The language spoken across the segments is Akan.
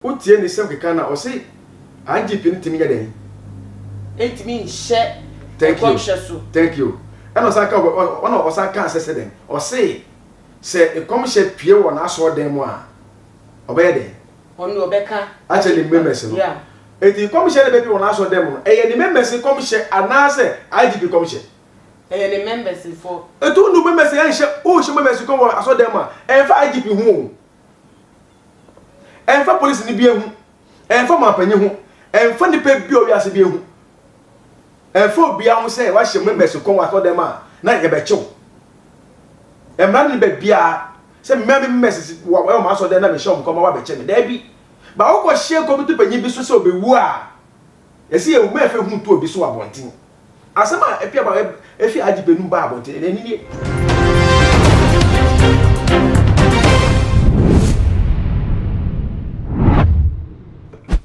Wotie ne nsɛm keka no a, ɔse IGP no tumi yɛ dɛn? Ntumi nhyɛ Thank you, nkɔmhyɛ so. thank you. Ɛna ɔsan ka ɔna ɔsan kaa sɛ sɛ dɛn? Ɔse sɛ nkɔmhyɛ pue wɔ n'asɔɔdan mu a, ɔbɛyɛ dɛn? Ɔno deɛ ɔbɛka. Akyerɛ ne members no. Yeah. Enti nkɔmhyɛ no bɛpue wɔ n'asɔɔdan mu no, ɛyɛ ne members nkɔmhyɛ anaasɛ IGP nkɔmhyɛ? Ɛyɛ ne members fo. Enti wo ne wo members ɛnhyɛ, worehyɛ members nkɔm wɔ asɔɔdan mu a, ɛmfa IGP ho o. Ɛmfa polisini bi ho, ɛmfa ɔmanpanyin ho, ɛmfa nipa bi a ɔwɔ wiase bi ho, ɛmfa obiara ho sɛ wahyɛ members kɔn wɔ asɔrdan mu a na yɛbɛkye wo. Mmara no ni baabiara sɛ mmea me members wɔ wɔ m'asɔrdan na mehyɛ wɔn kɔn ma wɔabɛkyɛ me. Daabi. Ba wokɔhyɛ kɔmiti panyin bi so sɛ obewu a, yɛsi yɛ mma ɛfɛ hu nto obi so wɔ abɔnten. Asɛm a efi aba efi IGP anum baa abɔnten ɛno nie.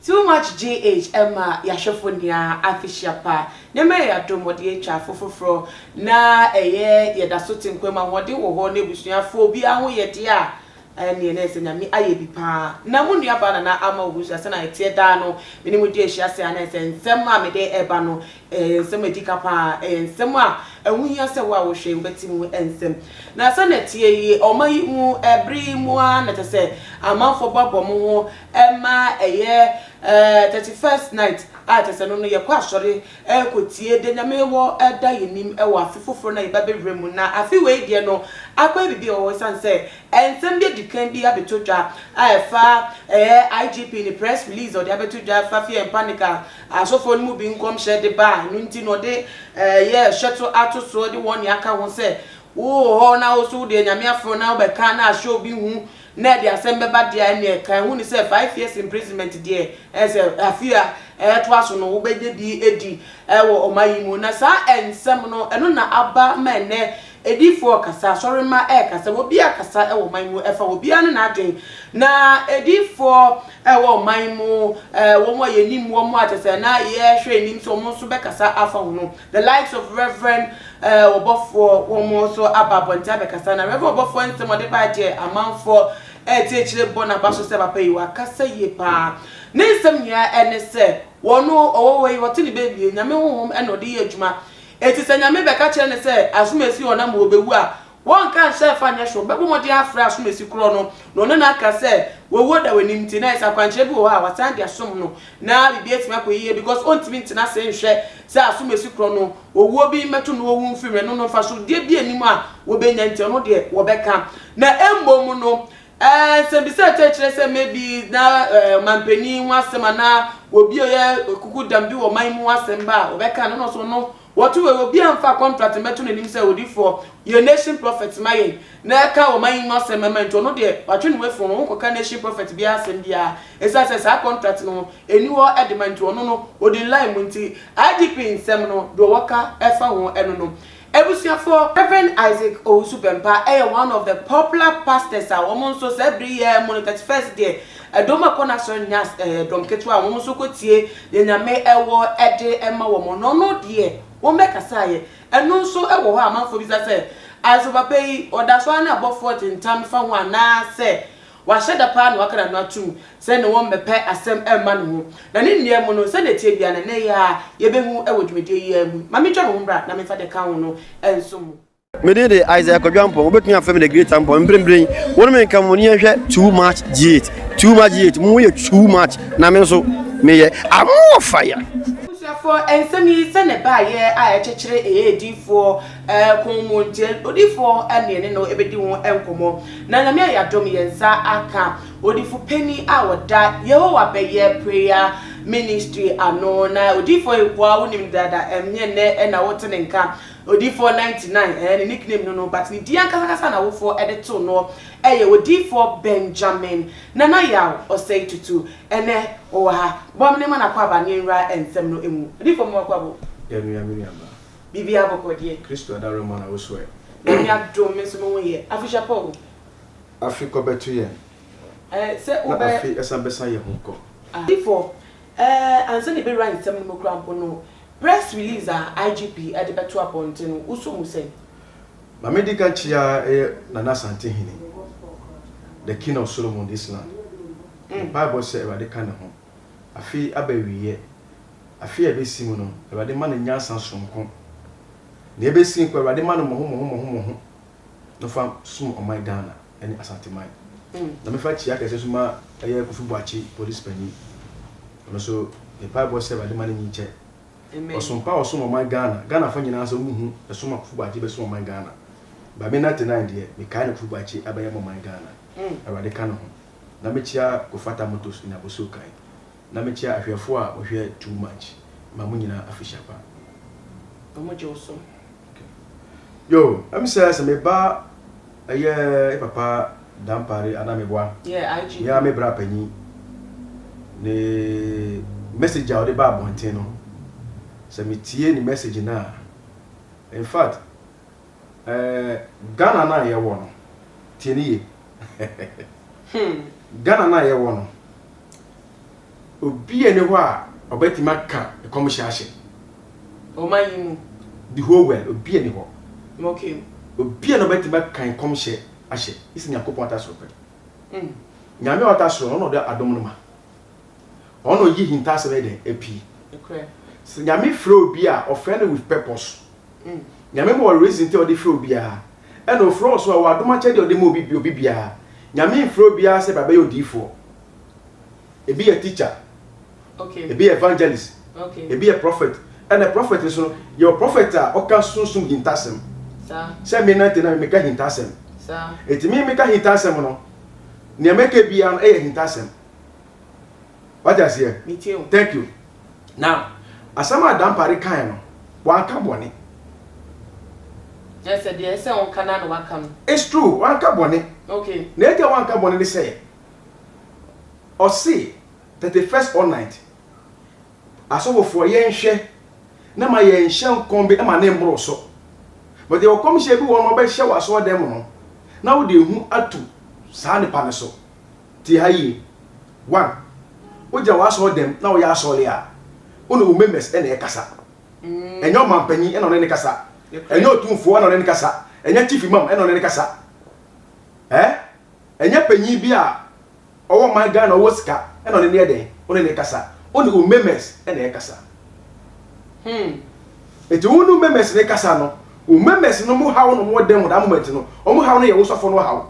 Too much GH ɛma yahwɛfo nyinaa afehyia pa. Nneɛma yɛ adom wɔde atwa afo foforɔ na ɛyɛ yɛdaso te nkwa mu ahoɔden wɔ hɔ na abusuafoɔ obiara ho yɛ deɛ a Ɛneɛ na ɛsɛ Nyame ayɛ bi paa. Na mo nua baa Nana Ama Owusu sɛnea ɛteɛ daa no me ne mo di ahyia ase a na ɛsɛ nsɛm a mede ɛba no ɛyɛ nsɛm a ɛdi ka paa ɛyɛ nsɛm a ɛho hia sɛ wo a wohwɛ yi wobɛte mu nsɛm. Na sɛnea ɛteɛ yi ɔman yi mu ɛbere yi mu ara na kyerɛ sɛ amanfoɔ boaboa wɔn ho ma ɛyɛ 31st night a kyerɛ sɛ no no yɛkɔ asɔre Ɛrekɔtie deɛ Nyame wɔ da yɛn anim wɔ afe foforɔ no a yɛba bɛwura mu. Na afe wei deɛ no akɔyɛ biribi a ɛwɔ hɔ ɛsiane sɛ nsɛm bi adi kan bi abɛtɔ dwa a ɛfa ɛyɛ IGP ne press release a ɔde abɛto dwa ɛfa fear and panic a asɔfoɔ no mu bi nkɔmhyɛ de ba a ɛno nti na ɔde ɛyɛ hyɛto ato soɔ de wɔn nea aka ho sɛ wowɔ hɔ na wo so wo deɛ Nyame afrɛ wo na wobɛka na ahyɛ obi hu na ɛde asɛm bɛba deɛ a ɛnneɛ ka ɛho ni sɛ 5 years imprisonment deɛ ɛyɛ sɛ afe a ɛtoa so no wobɛnya bi adi wɔ ɔman yi mu. Na saa nsɛm no ɛno na aba ma ɛnnɛ adiyifoɔ rekasa, asɔremma rekasa, obiara kasa wɔ ɔman mu ɛfa obiara ne n'adwene. Na adiyifoɔ ɛwɔ ɔman mu, wɔn a yɛnim wɔn a kyerɛ sɛ na yɛhwɛ anim sɛ wɔn nso bɛkasa afa ho no, the likes of Reverend Ɔbɔfoɔ, wɔn nso aba abɔnten abɛkasa. Na Reverend Ɔbɔfoɔ nsɛm a ɔde baeɛ deɛ amanfoɔ ɛrete akyire bɔ n'aba so sɛ papa yi wakasa yie paa. Ne nsɛm nyinaa ɛne sɛ wɔn ɔwɔ hɔ yi ɔte ne baabi, Nyame honhom ɛna ɔde yɛ adwuma. Enti sɛ Nyame bɛka kyerɛ no sɛ asomasi ɔnam ɔbɛwu a, wɔnka nhyɛ mfa nyɛ hwee, ɔbɛbɔ mmɔden afrɛ asomasi korɔ no na ɔne no aka sɛ wawuo da w'anim nti na ayɛ sɛ akwankyerɛ bi wɔ hɔ a wasan de asom no na biribi atumi akɔ yie because ɔntumi ntena ase nhwɛ sɛ asomasi korɔ no owuo bi mmɛto no ɔwu mfiri mu, ɛno no mfasodeɛ bi nni mu a wɔbɛnya nti ɔno deɛ wɔbɛka. Na mmom no nsɛmbisa a ɛkyɛ kyerɛ sɛ maybe na ɔmanpanin ho asɛm anaa obi a ɔyɛ kukudam bi wɔ ɔman mu ho asɛm ba a wɔbɛka no na ɔso no wɔto wei obi amfa contract mmɛto n'anim sɛ odifoɔ yɛ nation prophet ma yɛn na ɛka ɔman yi mu asɛm mɛma nti ɔno deɛ watwe ne ho afiri ho nkɔka nation prophet biara asɛm biara ɛsiane sɛ saa contract no ɛni hɔ de ma nti ɔno no ɔdi line mu nti IGP nsɛm no deɛ ɔwɔ ka ɛfa ho ɛno no abusuafoɔ. Rev. Isaac Owusu Bempah yɛ one of the popular pastors a wɔn nso saa bere yi ara mu no 31st deɛ ɛdɔm a ɛkɔ n'asɔre nyɛ ɛdɔm ketewa a wɔn nso kɔ tie deɛ Nyame ɛwɔ de ma wɔn na ɔno deɛ wɔn bɛkasaeɛ ɛno nso ɛwɔ hɔ a amanfoɔ bisa sɛ Isaac papa yi ɔda so ara ne abɔfoɔ tentam fa ho anaasɛ wahyɛ da paa na waka n'ano atom sɛ ne wɔn mmɛpɛ asɛm mma ne ho na ne nnua mu no sɛdeɛ ɛteɛ biara no ɛnnɛ yi ara yɛbɛhu wɔ dwumadie yi ara mu. Ma mentwa me ho mmra na memfa deɛ ɛka ho no nsom mo. Me din de Isaiah Kwadwo Ampong, wobɛtumi afrɛ me The Great Ampong. Mprempren, wo ne me nka mo ni yɛnhwɛ Too Much G8. Too Much G8, mo yɛ too much na me nso meyɛ I'm more fire. Abusuafoɔ, nsɛm yi sɛdeɛ ɛbaeɛ a ɛkyekyere ɛyɛ adiyifoɔ kɔn mu nti, odiyifoɔ ne yɛne no bɛdi ho nkɔmmɔ. Na Nyame ayɛ adom yɛn nsa aka odifo panin a ɔda Yehowa Bɛyɛ Prayer Ministry ano. Na odiyifoɔ yi woa wonim no dada, ɛnyɛ nnɛ na wote ne nka. Odiyifoɔ 99, ɛɛ ne nickname no no, but ne din ankasakasa na awofoɔ de too noɔ ɛyɛ Odiyifoɔ Benjamin Nana Yaw Osei Tutu. Ɛnnɛ ɔwɔ ha. Bɔ me ne ma no akwaaba ne yɛnwura nsɛm no mu. Odiyifoɔ mema wo akwaaba o. Yɛn nua, me nuabaa. Biribiara bɔkɔ deɛ. Kristo adaworoma na wo so ɛ. Nyame adom me nso me ho yɛ. Afehyia pa o. Afe kɔ bɛto yɛn. Ɛɛ sɛ Na wobɛ. afe ɛsan bɛsan yɛn ho kɔ. Before ɛɛ ansa na yɛbɛwura nsɛm no mu koraa mpo no, press release a IGP de bɛto abɔnten no, wosɔ mu sɛn? Ma me di kan kyia ɛyɛ Nana Asantehene, the king of Solomon this land. Mpaebɔ sɛ Awurade ka ne ho. Afe aba awieɛ. Afe a ɛbɛsi mu no, Awurade ma no nyansa sononko. Nea ɛbɛsi nko, Awurade ma no mmɔho mmɔho mmɔho mmɔho na ɔfa som ɔman Ghana ne Asanteman. Na mefa kyia kɛse nso ma ɛyɛ Kofi Boakye, polisi panyin. Ɔno nso, ne mpaebɔ sɛ Awurade ma no nyi kyɛ. Ɔsom pa a ɔsom ɔman Ghana, Ghanafoɔ nyinaa nso wɔhu ɛsom a Kofi Boakye bɛsom ɔman Ghana. By me 99 deɛ, mekae no Kofi Boakye abɛyɛ ma ɔman Ghana. Awurade ka ne ho. Na mekyia Kofata Motors in Abossey Okai. Na mekyia ahwɛfoɔ a wɔhwɛ Too Much ma mo nyinaa afehyia pa. Wɔn gye wo so. Okay. Yo, ɛm sɛ sɛ meba ɛyɛ e papa Dampare anaa meboa. Yeah, IG. Me ara me bra panyin. Ne message a ɔde ba abɔnten no, sɛ metie ne message no a, in fact, eh, Ghana no a yɛwɔ no, tie ne ye. Ghana no a yɛwɔ no, obi nni hɔ a ɔbɛtumi aka nkɔmhyɛ ahyɛ. Ɔman yi mu. The whole world, obi nni hɔ. Okay. Obi a na ɔbɛtumi aka nkɔmhyɛ ahyɛ, isi Nyankopɔn ata soro pɛ. Nyame a ɔta soro no, ɔno na ɔde adom no ma. Ɔno na ɔyi hintasɛm yɛ dɛn apue. Sɛ Nyame frɛ obi a, ɔfrɛ no with purpose. Nyame ma wɔ reason nti a ɔde frɛ obiara. Ɛna ɔfrɛ wo so a, ɔwɔ adom akyɛdeɛ a ɔde ma obi obi biara. Nyame mfrɛ obiara sɛ bra bɛyɛ odiyifoɔ. Ebi yɛ teacher, Okay. ebi yɛ evangelist, Okay. ebi yɛ prophet. Ɛna prophet nso no, yɛwɔ prophet a ɔka sunsum hintasɛm. Saa. Sɛ me nante na meka hintasɛm. Saa. Enti me meka hintasɛm no, nea mɛka biara no ɛyɛ hintasɛm. Wate aseɛ? Metie wo. Thank you. Now, asɛm a Dampare kae no, wanka bɔne. Kyerɛ sɛ deɛ ɛsɛ ɔnka no ara na waka no. It's true, wanka bɔne. Okay. Nea enti a wanka bɔne ne sɛ, ɔse 31st all night, asɔfofoɔ yɛnhwɛ na ma yɛnhyɛ nkɔm bi ma ne mmoro so. But yɛwɔ kɔmhyɛ bi wɔ hɔ no ɔbɛhyɛ wɔ asɔredan mu no, na wode ehu ato saa nipa no so. Tie ha yie. One, wogyina w'asɔre dɛm na woyɛ asɔre a, wo ne wo members na ɛkasa. Ɛnyɛ ɔmanpanyin na ɔne ne kasa. Ɛnyɛ otumfoɔ na ɔne ne kasa. Ɛnyɛ chief imam na ɔne ne kasa. Eh? Ɛnyɛ panyin bi a ɔwɔ man Ghana ɔwɔ sika na ɔne ne yɛ dɛn? Ɔne ne kasa. Wo ne wo members na ɛkasa. Enti wo ne wo members ne kasa no, wo members no mo haw no mo wɔ dɛm wɔ that moment no, wɔn haw no yɛ wo sɔfo no haw.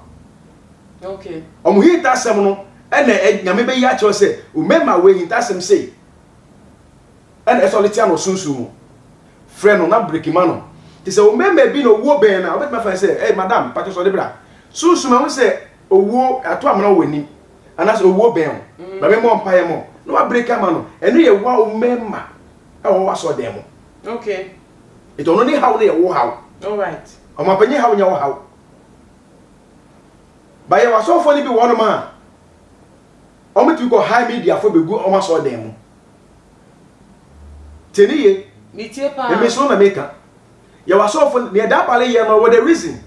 Okay. Wɔn hintasɛm no ɛna Nyame bɛyi akyerɛ sɛ wo member wɔ hintasɛm sei ɛna ɛsɛ ɔde tia no ɔsunsun mu. Frɛ no na breki ma no. Te sɛ wo member bi na owuo bɛn na wobɛtumi afrɛ no sɛ, hey madam, patro sɛ ɔde bra. Sunsum ɛho sɛ owuo ato amena wɔ w'anim anaasɛ owuo bɛn wo. Ma me mmɔ mpaeɛ mɔ na wabreki ama no. Ɛno yɛ wo a wo member ɛwɔ w'asɔrdan mu. Okay. Nti ɔno ne haw no yɛ wo haw. All right. Ɔmapanyin haw nyɛ wo haw. Ba yɛwɔ asɔfoɔ no bi wɔ hɔnom a wɔtumi kɔ high mediafoɔ bɛgu wɔn asɔrdan mu. Tie ne yie. Metie paa. Meme so na meka. Yɛwɔ asɔfoɔ nea Daapale yɛ no wɔ the reason.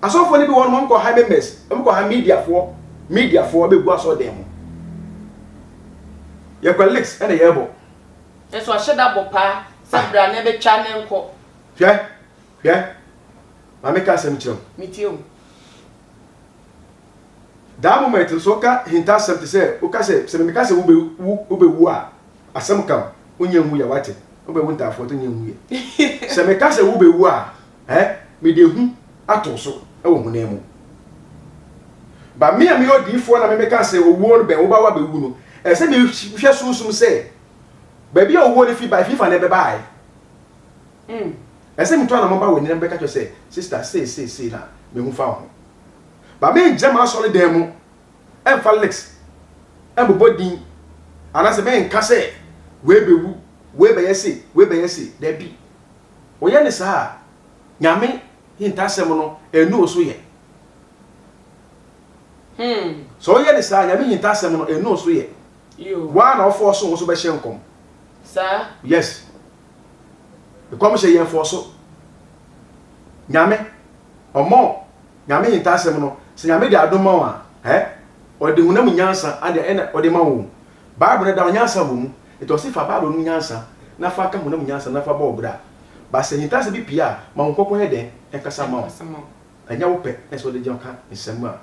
Asɔfoɔ no bi wɔ hɔnom wɔn kɔ high members, wɔn kɔ high mediafoɔ, mediafoɔ bɛgu asɔrdan mu. Yɛkɔ leaks ɛna yɛbɔ. Nso ahyɛ da bɔ paa sɛ bra na ɛbɛtwa ne nkɔ. Hwɛ, hwɛ. Ma meka asɛm kyerɛ wo. Metie o. That moment nso woka hintasɛm te sɛ woka sɛ sɛ meka sɛ wobɛwu wobɛwu a asɛm ka wo wonyɛ nwu yɛ wate wobɛwu ntaafoɔ to nyɛ nwu yɛ sɛ meka sɛ wobɛwu a eh mede ehu ato so wɔ honam mu ba me a meyɛ odiyifoɔ na memeka sɛ owuo no bɛn woba wabɛwu no ɛsɛ mehwɛ sunsum sɛ baabi a owuo no fi ba efi fa na ɛbɛbaeɛ Ɛsɛ metu anamɔn ba w'anim na mebɛka kyerɛ wo sɛ, Sista, sei, sei, sei na mehu fa wo ho. Ba mengyina m'asɔredan mu mfa lyrics mbobɔ din anaasɛ menka sɛ wei bɛwu, wei bɛyɛ sei, wei bɛyɛ sei. Dabi. Woyɛ no saa a, Nyame hintasɛm no ɛnnu wo so yɛ. Sɛ woyɛ no saa a, Nyame hintasɛm no ɛnnu wo so yɛ. Woa na wofɔɔso wo so bɛhyɛ nkɔm. Saa? Yes. Nkɔmhyɛ yɛ mfɔso. Nyame, ɔmɔ Nyame hintasɛm no, sɛ Nyame de adom ma wo a, eh, ɔde honam nyansa ade ɛna ɔde ma wo. Bible no da nyansa wɔ mu. Nti ɔse fa Bible no nyansa na fa ka honam nyansa na fa bɔ wo bra. But sɛ hintasɛm bi pie a, ma Honhom Kronkron yɛ dɛn? Ɛnkasa ma wo. Ɛnyɛ wo pɛ na ɛsɛ wode gyina ka nsɛm a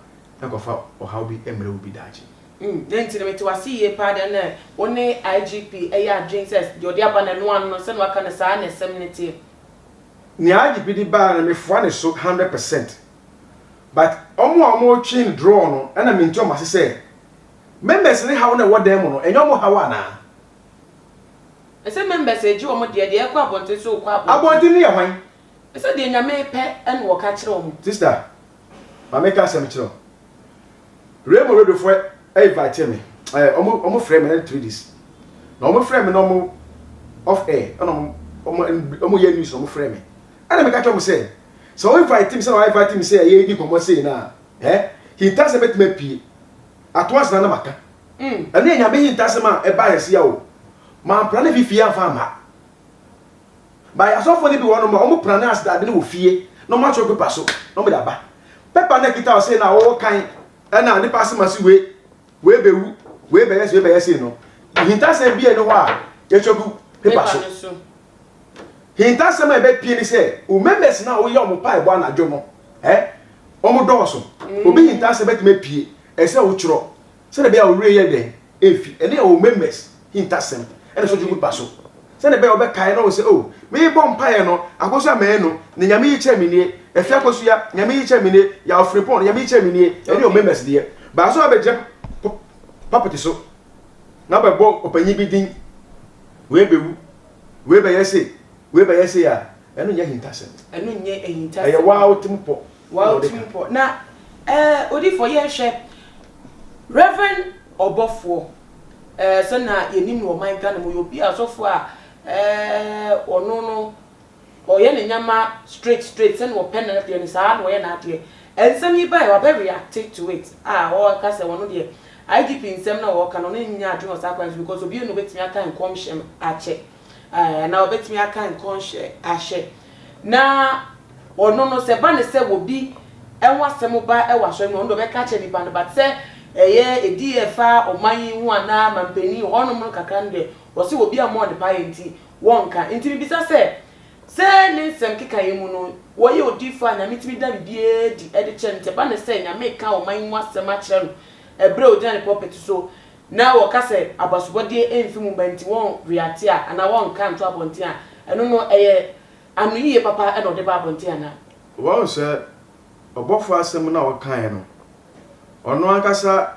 ɛnkɔfa ɔhaw bi mmrɛ wo bi daakye. Mm, dɛn nti na mete w'ase yie paa deɛ na wo ne IGP yɛ adwene sɛ deɛ ɔde aba no ɛno ano no sɛdeɛ waka no saa na ɛsɛm no teɛ? Nea IGP de baeɛ no mefoa ne so 100% but wɔn a wɔretwe no draw no ɛna mente wɔn ase sɛ members ne haw no a ɛwɔ dan mu no ɛnyɛ wɔn haw anaa? Ɛsɛ members egye wɔn deɛ, deɛ ɛkɔ abɔnten so rekɔ abɔnten. Abɔnten no yɛ hwan? Ɛsɛ deɛ Nyame pɛ ɛna wɔka kyerɛ wɔn. Sister, ma menka asɛm nkyerɛ wo. Rainbow Radio foɔ invite me, eh, ɔmo ɔmo frɛ me ɛne 3Ds. Na ɔmo frɛ me na ɔmo off air, ɛna ɔmo ɔmo ɔmo yɛ news na ɔmo frɛ me. Ɛna meka kyerɛ ɔmo sɛ, sɛ ɔmo invite me sɛ ɔmo invite me sɛ ɛyɛ di nkɔmɔ sei na, eh, hintasɛm bɛtumi apue. Ato asena na maka. Ɛno yɛ Nyame hintasɛm a ɛbaa yɛse ya o. Mampra ne fifie amfa amma. By asɔfoɔ no bi wɔ hɔnom a wɔn prane aseda ade no wɔ fie na wɔn atwerɛ pepa so na wɔn de aba. Pepa no akita ɔsei na wɔwɔ kan ɛna nipa asem ase wei wei bɛwu wei bɛyɛ sei wei bɛyɛ sei no hintasɛm bi ɛni hɔ a yɛtwerɛ gu pepa so. Hintasɛm a ɛbɛpie ne sɛ wo members no a woyɛ wɔn paebɔ anadwo no ɛ wɔn dɔɔso. Obi hintasɛm bɛtumi apue ɛsɛ wotwerɛ sɛdeɛ ɛbɛyɛ a wo werɛ yɛ dɛn Efi, ɛno yɛ wo members hintasɛm ɛna sɛ ɔgye ba so. Sɛdeɛ ɛbɛyɛ wɔbɛkae na wɔn sɛ oh, merebɔ mpaeɛ no, Akosua Manu, ne Nyame yi kyerɛ me nie, Efi Akosua, Nyame yi kyerɛ me nie, Yaw Frimpong, Nyame yi kyerɛ me nie, ɛno yɛ wo members deɛ. Baa sɛ wabɛgyina pulpit so na wabɛbɔ ɔpanyin bi din, wei bɛwu, wei bɛyɛ sei, wei bɛyɛ sei a, ɛno nyɛ ahintasɛm. Ɛno nyɛ ahintasɛm. Ɛyɛ wo ara wo tirim pɔ. Wo tirim pɔ. Na eh, odiyifoɔ yɛnhwɛ Rev. Ɔbɔfoɔ, eh, sɛnea yɛnim no wɔ ɔman Ghana mu, ɔyɛ obi a ɔsɔfoɔ a eh, ɔno no ɔyɛ ne nneɛma straight straight, sɛnea ɔpɛ n'adeɛ no saa na ɔyɛ n'adeɛ. Nsɛm yi baeɛ, wabɛ react to it a ɔreka sɛ ɔno deɛ IGP nsɛm no a ɔreka no ɔne no nyɛ adwene wɔ saa kwan no so because obiara nni hɔ a ɔbɛtumi aka nkɔmhyɛ akyɛ. Anaa ɔbɛtumi aka nkɔnhyɛ ahyɛ. Na ɔno no, sɛ ɛba no sɛ obi ho asɛm ba wɔ asɔre mu a, ɔno deɛ ɔbɛka akyerɛ nipa no, but sɛ ɛyɛ ɛdi ɛfa ɔman yi ho anaa mampanin hɔnom no kakra no deɛ, ɔse obi ammɔ no paeɛ nti wɔnka. Nti mebisa sɛ, sɛ ne nsɛm kekaeɛ mu no, wɔyɛ odiyifoɔ a Nyame tumi da biribiara adi de kyerɛ no, nti ɛba no sɛ Nyame reka ɔman yi mu asɛm akyerɛ no ɛberɛ a ɔgyina ne pulpit so na wɔka sɛ abasobɔdeɛ mfi mu mma nti wɔn reacte a anaa wɔnka nto abɔnten a, ɛno no ɛyɛ anoyie papa na ɔde ba abɔnten anaa? Wahu sɛ ɔbɔfoɔ asɛm no a ɔkaeɛ no, ɔno ankasa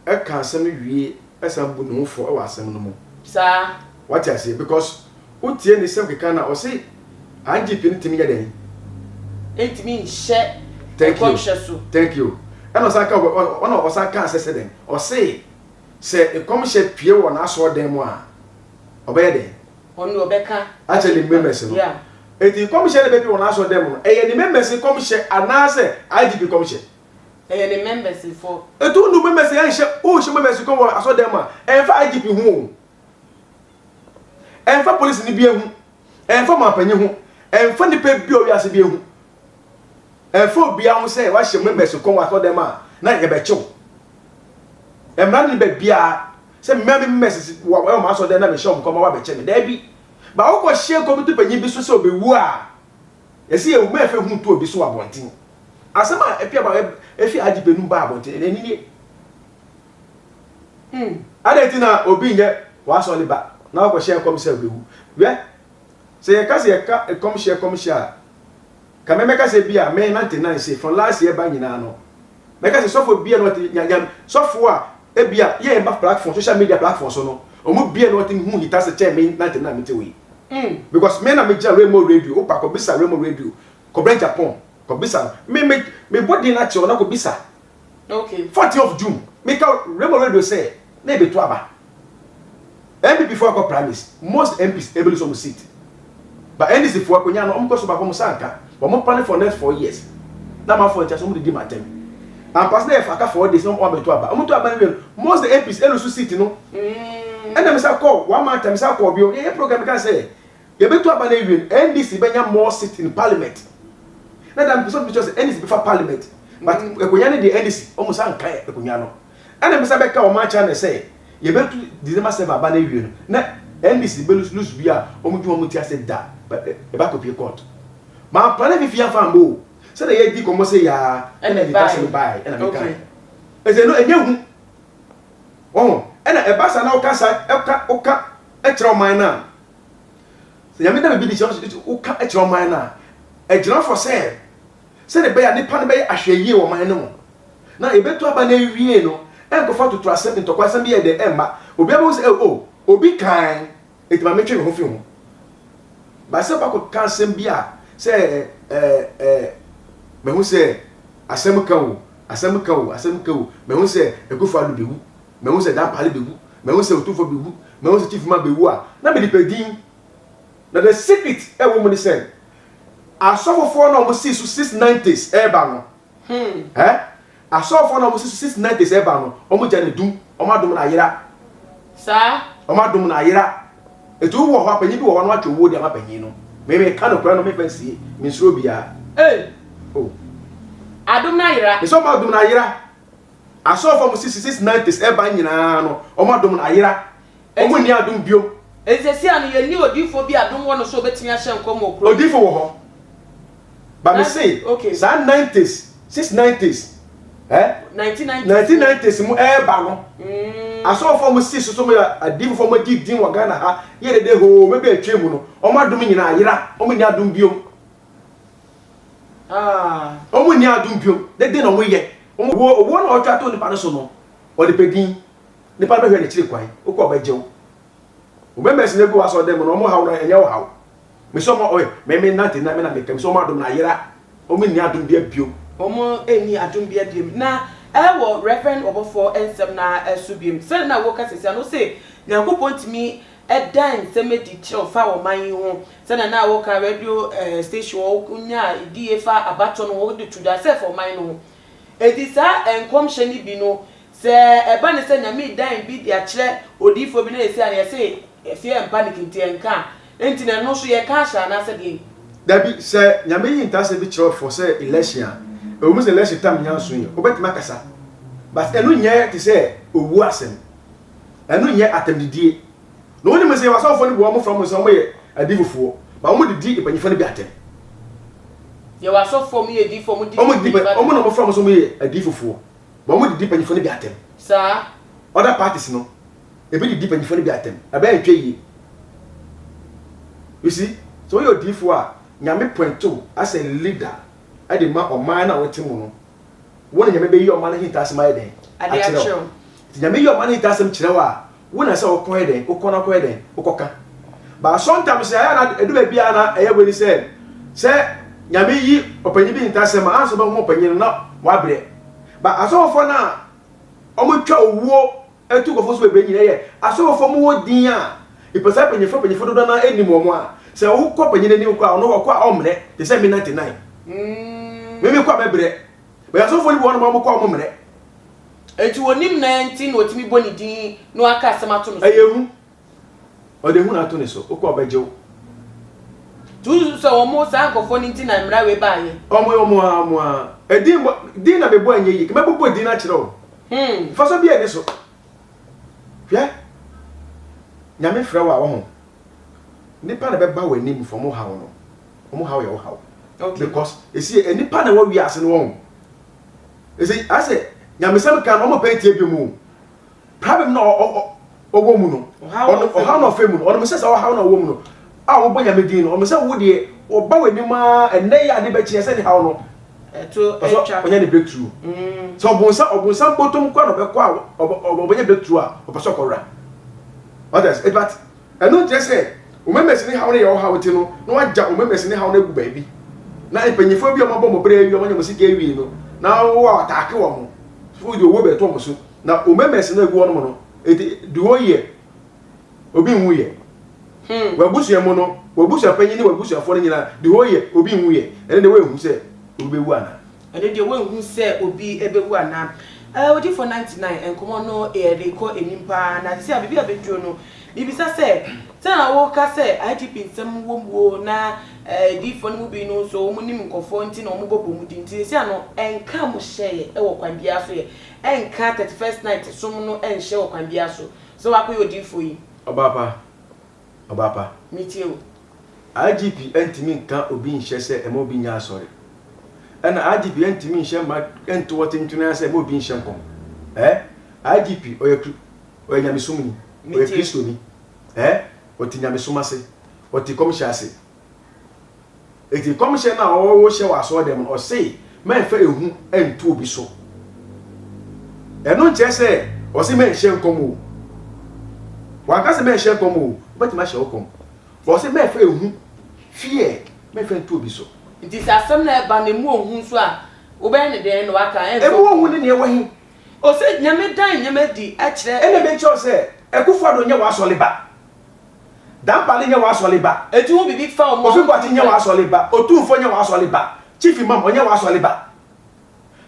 ka asɛm no wie san bu ne ho fɔ wɔ asɛm no mu. Saa. Wate aseɛ? Because wotie ne nsɛm keka no a, ɔse IGP no tumi yɛ dɛn? Ntumi nhyɛ nkɔmhyɛ so. Thank you. Ɛna ɔsan ka ɔna ɔsan ka sɛ sɛ dɛn? Ɔse sɛ nkɔmhyɛ pue wɔ n'asɔɔdan mu a, ɔbɛyɛ dɛn? Ɔno deɛ ɔbɛka. Akyerɛ ne members no. Yeah. Eti nkɔmhyɛ no bɛpue wɔ n'asɔɔdan mu no, ɛyɛ ne members nkɔmhyɛ anaasɛ IGP nkɔmhyɛ? Ɛyɛ ne members fo. Eti wo ne members ɛnhyɛ, wohyɛ members kɔm wɔ asɔɔdan mu a, ɛmfa IGP ho o. Ɛmfa polisini bi ho. Ɛmfa ɔmanpanyin ho. Ɛmfa nipa bi a ɔwɔ wiase bi ho. Ɛmfa obiara ho sɛ wahyɛ members kɔn wɔ asɔrdan mu a na yɛbɛkyew. Mmara no ni baabiara sɛ mmea me members wɔ wɔ m'asɔrdan na mehyɛ wɔn kɔn ma wɔabɛkyɛ me. Daabi. Ba wokɔhyɛ nkɔm to panyin bi so sɛ obewu a, yɛsi yɛwu ma yɛfɛ hu to obi so wɔ abɔnten. Asɛm a efi aba efi IGP anum baa abɔnten ɛno nie. Adɛn nti na obi nyɛ w'asɔre ba na wakɔhyɛ nkɔm sɛ obewu? Hwɛ, sɛ yɛka sɛ yɛka nkɔmhyɛ nkɔmhyɛ a, ka me mɛka sɛ bi a me 99 sei from last year ba nyinaa no, mɛka sɛ sɔfo bi a na ɔte nya nya sɔfo a ebi a yɛn ba platform social media platform so no, wɔn bi a na ɔte hu hitase kyɛn me 99 mete wei. Because me na me gyina Remo radio, wopa kɔbisa Remo radio, kɔbrɛ Japan, kɔbisa me me me bɔ din akyerɛ na kɔbisa. Okay. 14 of June, me ka Remo radio sɛ na ebetu aba. NPP fo akɔ primaries, most MPs ebe lose wɔn seat. But NDC fo akonya no, wɔn kɔ so baako wɔn nsa nka. But wɔn plan for next 4 years. Na amanfoɔ nkyɛn so wɔn didi ma atɛm. Ampa so na yɛ aka 4 days na wɔn abɛto aba. Wɔn to aba no wie no, most the MPs e lose seat no. Ɛna me sa kɔ one month time sa kɔ bio. Yɛ program ka sɛ yɛbɛto aba no awie no, NDC bɛnya more seat in parliament. Na da mpɛ sɛ ɔmo sɛ NDC bɛfa parliament. But akonnwa no deɛ NDC wɔn nsa nka akonnwa no. Ɛna me sa bɛka wɔn akyerɛ no sɛ yɛbɛtu December 7 aba no awie no na NDC bɛ lose lose bi a wɔn dwuma wɔn ti ase da ɛba kɔpie court. Maa plan fifi afa mbɔ o. Sɛdeɛ yɛdi kɔmmɔ sɛ yaa ɛna Ɛna yɛta sɛ ɛbaeɛ. baeɛ ɛna meka. Okay. Ɛsɛ no ɛnyɛ hu. Wɔho ɛna ɛba saa na woka saa ɛka woka ɛkyerɛ ɔman no a sɛ Nyame da biribi di kyerɛ woka ɛkyerɛ ɔman no a ɛgyina fɔ sɛ sɛdeɛ ɛbɛyɛ a nipa no bɛyɛ ahwɛyie wɔ ɔman no mu na yɛbɛtu aba no awie no ɛnkɔfa totoasɛm ntɔkwasɛm bi yɛ dɛ ɛmma obiara bɛhu sɛ oh obi kan enti ma metwe me ho fi ho. But sɛ wobɛkɔ ka asɛm bi a sɛ ɛɛ ɛɛ mahu sɛ asɛm ka o, asɛm ka o, asɛm ka o, mahu sɛ Akufo Addo bɛwu, mahu sɛ Dampare bɛwu, mahu sɛ Otumfoɔ bɛwu, mahu sɛ Chief Imam bɛwu a, na mede pɛ din. Na the secret ɛwɔ mu ne sɛ, asɔfofoɔ no a wɔsii so 690s ɛreba no, eh, Asɔfoɔ no a wɔsi so 690 sɛ ɛba no, wɔn gya no dum, wɔn adom no ayera. Saa. Wɔn adom no ayera. Eti wo wɔ hɔ a, panyin bi wɔ hɔ na watwe owuo de ama panyin no. Me me ka nokorɛ no, me nfa nsie, me nsuro obiara. Ei! Oh. Adom no ayera. Me sɛ wɔn adom no ayera. Asɔfoɔ a wɔsi so 690 sɛ ɛba nyinaa no, wɔn adom no ayera. Wɔn nni adom biom. Enti seesei ano yɛnni odiyifoɔ bi a adom wɔ no so a ɔbɛtumi ahyɛ nkɔm wɔ kuro. Odiyifoɔ wɔ hɔ. But me se okay. saa nineties, since nineties, eh? 1990s. 1990s mu ɛɛba no. Asɔfoɔ a wɔn si so so wɔn yɛ adiyifoɔ wɔn agye din wɔ Ghana ha yɛ dede hoo bɛbi atwa mu no, wɔn adom nyinaa ayera, wɔn nni adom biom. Ah. Wɔn nni adom biom, dede na wɔn yɛ. Wɔn owuo owuo na wɔtwa to nipa no so no, wɔde pɛ din. Nipa no bɛhwɛ n'akyiri kwan, wokɔ a ɔbɛgye wo. Wo members no egu w'asɔrdan mu no, wɔn haw no ɛnyɛ wo haw. Mese wɔn ɔyɛ, me me nante na me na meka, mese wɔn adom no ayera, wɔn nni adom bia bio. Wɔn nni adom bia biom. Na ɛwɔ Rev. Ɔbɔfoɔ nsɛm no ara so biom, sɛdeɛ na woka seesei ara no, wose Nyankopɔn tumi da nsɛm adi kyerɛ wo fa ɔman yi ho, sɛdeɛ na woka radio station hɔ, wonyaa die fa abatoɔ no ho, wode to dwa sɛ ɛfa ɔman no ho. Enti saa nkɔmhyɛ no bi no, Sɛ ɛba no sɛ Nyame redan bi de akyerɛ odiyifoɔ bi na yɛsi a na yɛse yɛse yɛmpa no kente yɛnka a, enti na ɛno nso yɛka ahyɛ anaasɛ deɛn? Dabi, sɛ Nyame yi ntaasɛ bi kyerɛ wo for sɛ election a, ɛwɔ mu sɛ election tam nnya nso yɛ, wobɛtumi akasa but ɛno nyɛ te sɛ owuo asɛm, ɛno nyɛ atɛmdidie. Na wonim sɛ yɛwɔ asɔfoɔ no bi wɔ hɔ wɔfrɛ wɔn sɛ wɔyɛ adiyifofoɔ but wɔdidi mpanyinfoɔ no bi atɛm. Yɛwɔ asɔfoɔ a wɔyɛ adiyifoɔ a wɔdidi Wɔdidi mpanyinfoɔ atɛm. Wɔn na wɔfrɛ wɔn sɛ wɔyɛ adiyifofoɔ. But wɔn didi panyinfoɔ no bi atɛm. Saa. Other parties no, ebi didi panyinfoɔ no bi atɛm. Ɛbɛyɛ ntwa yie. You see, sɛ woyɛ odiifoɔ a, Nyame point wo as a leader ɛde ma ɔman no a wote mu no. Wo na Nyame bɛyi ɔman no ahintasɛm ayɛ dɛn? Ade akyerɛ wo. Nti Nyame yi ɔman no ahintasɛm kyerɛ wo a, Wo na sɛ wokɔ yɛ dɛn, wokɔ na kɔyɛ dɛn, wokɔka. But sometimes ɛyɛ a na ɛdu baabi a na ɛyɛ wei ni sɛ, sɛ Nyame yi ɔpanyin bi ntasɛm a, ansa ɔbɛhu ɔpanyin no na wabrɛ. But asɔfofoɔ no a wɔtwa owuo tu nkurɔfoɔ so bebree nyinaa yɛ asɔfofoɔ mu wɔ din a, nipa saa mpanyinfoɔ mpanyinfoɔ dodoɔ no ara nnim wɔn a, sɛ wokɔ panyin anim kɔ a, ɔno ɔkɔ a ɔmmrɛ, te sɛ me 99. Me mekɔ a mɛbrɛ. But asɔfofoɔ no bi wɔ hɔnom a wɔkɔ a wɔmmrɛ. Enti onim na nti na otumi bɔ ne din na waka asɛm ato no so. Ɛyɛ hu. Ɔde hu na ato ne so. Wokɔ a ɔbɛgye wo. Nti wosusu sɛ wɔn, saa nkurɔfoɔ no nti na mmara wei baeɛ? Wɔn, wɔn ara, wɔn ara. Edin bɔ, din na mebɔ a ɛnyɛ yie. Mɛbobɔ din no akyerɛ wo. Mfasoɔ biara nni so. Hwɛ, Nyame frɛ wo a, wahu. Nnipa na ɛbɛba w'anim for wɔn haw no. Wɔn haw yɛ wo haw. Because, esi, nnipa na ɛwɔ wiase no, wahu. Ɛsɛ asɛ nyamesɛm kan no ɔmo pɛ ntie biom o. Problem na ɔwɔ mu no, ɔhaw na ɔfɛ mu no, ɔnom sɛ sɛ ɔhaw na ɔwɔ mu no, a wɔbɔ nyame din no, ɔnom sɛ wo deɛ ɔba w'anim aa ɛnɛ yi ade bɛkyeɛ sɛ ne haw no, ɔsɛ ɔnya ne breakthrough. Sɛ ɔbonsam ɔbonsam bɔtɔm kora na ɔbɛkɔ a ɔbɛnya breakthrough a ɔpɛ sɛ ɔkɔwura. What else? But Ɛno nkyerɛ sɛ wo members ne haw no yɛ wo haw nti no na wagya wo members ne haw no agu baabi na mpanyinfoɔ bi a wɔabɔ wɔn bra awie wɔanya wɔn sika awie no na wo a ataake wɔn so wode owuo bɛto wɔn so na wo members no agu wɔn no eti the whole year obi nwu yɛ hmm. w'abusua mu no w'abusua panyin ne w'abusuafoɔ no nyinaa the whole year obi nwu yɛ ɛno deɛ wɔnhu sɛ obi bɛwu anaa. Ɛno deɛ woanhu sɛ obi bɛwu anaa? Eh, Odiyifoɔ 99, nkɔmmɔ no yɛde kɔ anim paa, na seesei a baabi a bɛduro no, mebisa sɛ, sɛnea woka sɛ IGP nsɛm wɔ mu o, na eh, adiyifoɔ no mu bi no nso wɔn nim nkurɔfoɔ nti na wɔbɔbɔ wɔn din nti, seesei ano ɛnka mo hyɛeɛ wɔ kwan biara so yɛ, ɛnka 31st night som no ɛnhyɛ wɔ kwan biara so sɛ woakɔyɛ odiyifoɔ yi? Ɔbaa pa, Ɔbaa pa. Metie wo. IGP ntumi nka obi nhyɛ sɛ ɛma obi nyɛ asɔre. Ɛna IGP ntumi nhyɛ mma nto hɔ tentene ara sɛ ɛma obi nhyɛ nkɔm. Eh? IGP ɔyɛ kri ɔyɛ nyamesomni, ɔyɛ Kristoni. Eh? Ɔte nyamesom ase, ɔte kɔmhyɛ ase. Eti nkɔmhyɛ no a ɔrehyɛ wɔ asɔre dɛm no, ɔse mɛmfa ehu nto obi so. Ɛno nkyerɛ sɛ ɔse mɛnhyɛ nkɔm o. Wanka sɛ mɛnhyɛ nkɔm o, wobɛtumi ahyɛ wo kɔm. But ɔse mɛmfa ehu, fear, mɛmfa nto obi so. Nti sɛ asɛm no ɛba no emu ohu nso a, wobɛyɛ no dɛn na waka ɛmfa Emu ohu ne nea ɛwɔ he? Ɔse Nyame dan nneɛma adi kyerɛ. Ɛna mekyerɛ wo sɛ Akufo Addo nyɛ w'asɔre ba. Dampare nyɛ w'asɔre ba. Eti wo biribi fa wɔn a. Kofi Boakye nyɛ w'asɔre ba. Otumfoɔ nyɛ w'asɔre ba. Chief Imam ɔnyɛ w'asɔre ba.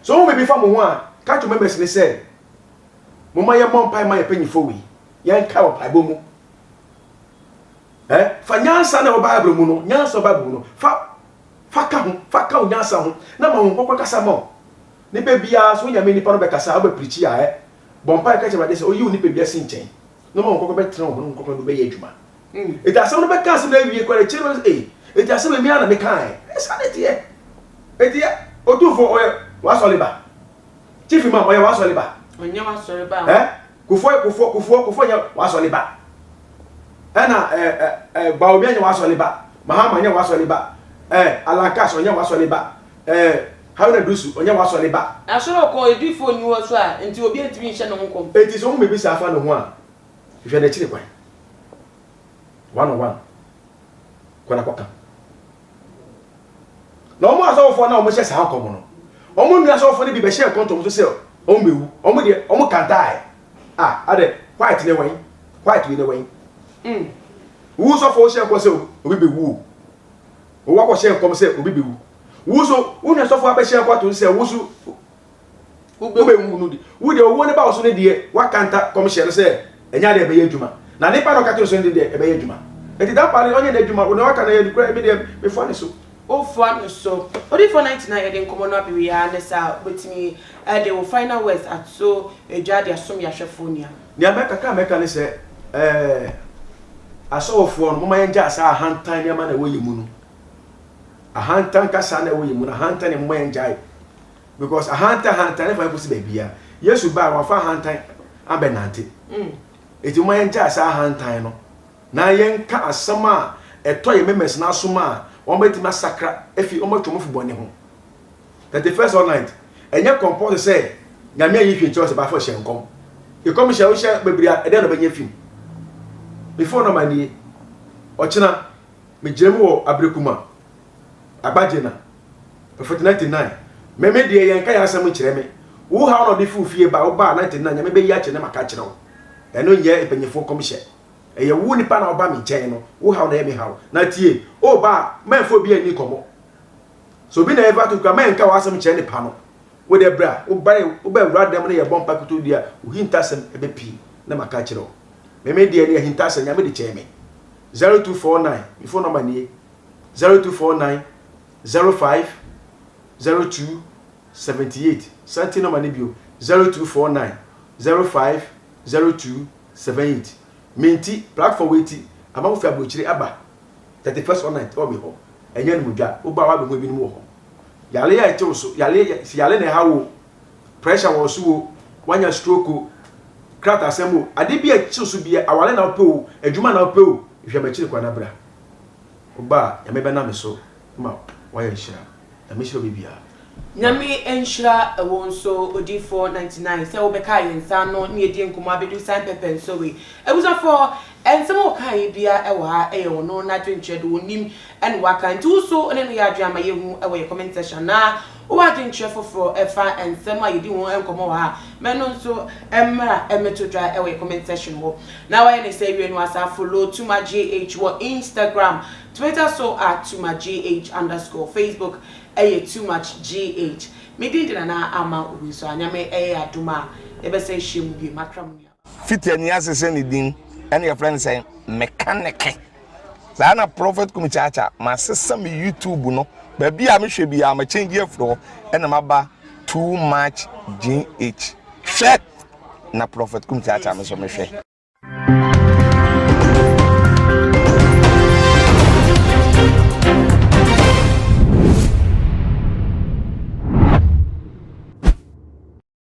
Sɛ wohu biribi fa mo ho a, ka kyerɛ members no sɛ, Momma yɛmmɔ mpae mma yɛn mpanyimfoɔ wei. Yɛnkae wɔ mpaebɔ mu. Eh, fa nyansa na ɛwɔ Bible mu no, nyansa wɔ Bible mu no, fa fa ka ho, fa ka wo nyansa ho, na ma Honhom Kronkron kasa ma wo. Nipa biara, sɛ wo Nyame nipa no bɛkasa a, wobɛpirikyi a, eh, bɔ mpae ka kyerɛ Awurade sɛ ɔyi wo nipadua si nkyɛn. na ɔma wɔn kɔkɔ bɛtena wɔn ho kɔkɔ no bɛyɛ adwuma eti asɛm no bɛka asɛm no awie kora akyire no ee eti asɛm emi ara na meka ɛ ɛsa ne teɛ eti otumfo ɔyɛ wasɔre ba chief imam ɔyɛ wasɔre ba ɔnyɛ wasɔre ba ɛ kufuor kufuor kufuor kufuor nyɛ wasɔre ba ɛna ɛ ɛ ɛ Bawumia nyɛ wasɔre ba Mahama nyɛ wasɔre ba ɛ Alan Cash ɔnyɛ wasɔre ba ɛ Haruna Iddrisu ɔnyɛ wasɔre ba. Asɔre ɔkɔ edifoɔ nni hɔ so a nti obi ntumi nhyɛ ne ho nkɔm. Enti sɛ wohu biribi saa fa ne ho a, hwehwɛ n'akyiri kwan. One on one. Kɔ na kɔka. Na wɔn asɔfoɔ no a wɔhyɛ saa nkɔm no, wɔn nua asɔfoɔ no bi bɛhyɛɛ nkɔntɔm so sɛ wɔn bɛwu. Wɔn deɛ, wɔn kantaae. Ah, adɛ, white ne wɛn? White wei ne wɛn? Mm. Wo sɔfoɔ wohyɛ nkɔm sɛ obi bɛwu o. Wo wakɔhyɛ nkɔm sɛ obi bɛwu. Wo so wo nua sɔfo abɛhyɛ nkɔ ato sɛ wo so wobɛwu no de wo deɛ owuo no ba wo so no deɛ wakanta kɔmhyɛ no sɛ ɛnyɛ adeɛ ɛbɛyɛ adwuma na nipa na ɔka kyerɛ so no deɛ ɛbɛyɛ adwuma nti da pa no ɔnyɛ n'adwuma wo na waka no yɛ nokorɛ me deɛ mefoa ne so. Wofoa no so. Odiyifoɔ 99 yɛde nkɔmmɔ no abewie ara ne saa wobɛtumi de wo final words ato dwa de asom yɛn ahwɛfoɔ nua. Nea mɛka kakra a mɛka ne sɛ ɛɛ asɔfoɔ no momma yɛngyaa saa ahantan nneɛma na ɛwɔ yɛn mu no. Ahantan kasa na ɛwɔ yɛn mu no, ahantan na momma yɛngyae. Because ahantan ahantan ne fa yɛn kɔsi baabiara. Yesu baa wamfa ahantan abɛnante. Mm. Eti momma yɛngyae saa ahantan no na yɛnka asɛm a ɛtɔ yɛn members no asom a wɔbɛtumi asakra afi wɔn atwa wɔn afi bɔne ho. 31st all night ɛnyɛ compulsory sɛ Nyame ayi hwee nkyerɛ wo sɛ bafo hyɛ nkɔm. Nkɔm hyɛ wohyɛ bebree a ɛdɛn na ɔbɛnya fi mu. Me phone number nie. Ɔkyena megyina mu wɔ Aberekuma, Agbagye na, 99. Me me deɛ yɛnka yɛn asɛm nkyerɛ me. Wo haw na ɔde fi wo fie ba, wo ba a 99 Nyame bɛyi akyerɛ na maka akyerɛ wo. Ɛno nyɛ mpanyinfoɔ nkɔmhyɛ. Ɛyɛ wo nipa na woba me nkyɛn no, wo haw na ɛyɛ me haw. Na tie, o ba a, mɛmfa obi anni nkɔmmɔ. Sɛ obi na ɛfa to kura, mɛnka w'asɛm nkyerɛ nipa no. Wo deɛ bra, woba wobɛwura dɛm no yɛbɔ mpa kutu deɛ wo hintasɛm ɛbɛpie na maka akyerɛ wo. Me me deɛ ne ahintasɛm Nyame de kyɛɛ me. 0249, me phone number nie, 0249 05 02 78, san tie number no bio, 0249 05 02 78. Me nti, platform wei ti, amanfo fi aburokyire aba 31st all night ɛwɔ me hɔ, ɛnyɛ animdwa, woba a woabɛhu ebinom wɔ hɔ. Yare a ɛte wo so, yare, sɛ yare na ɛha wo, pressure wɔ so o, woanya stroke o, krataasɛm o, ade bi a ɛte wo so bia, aware na wopɛ o, adwuma na wopɛ o, hwehwɛ m'akyiri kwan na bra. Woba a, Nyame bɛnam me so ma woayɛ nhyira. Nyame nhyira obi biara. Nyame nhyira wo nso Odiyifoɔ 99 sɛ wobɛkaa yɛn nsa ano ne yɛdii nkɔmmɔ abɛdu saa mpɛpɛnsoɔ wei. Abusuafoɔ, nsɛm a ɔkaeɛ biara wɔ ha yɛ ɔno n'adwenkyerɛ deɛ ɔnim na waka nti wo nso wo ne no yɛ adwene ama yɛhu wɔ yɛn comment section anaa wowɔ adwenkyerɛ foforɔ ɛfa nsɛm a yɛdi ho nkɔmmɔ wɔ ha a ma ɛno nso mmra mmɛto dwa wɔ yɛn comment section hɔ. Na wayɛ ne sɛ awie no asan follow Tuma GH wɔ Instagram, Twitter so at Tuma GH underscore, Facebook ɛyɛ too much GH. Me din de Nana Ama Owusu a Nyame ɛyɛ adom a yɛbɛsan ahyia mu bio. Makra mo nuaba. Fiti ani ase sɛ ne din ɛna yɛfrɛ no sɛn mekaneke saa na prophet kum kyaakya masesa me youtube no baabi a mehwɛ biara ma change afiri hɔ ɛna maba too much gh hwɛ na prophet kum kyaakya me so mehwɛ.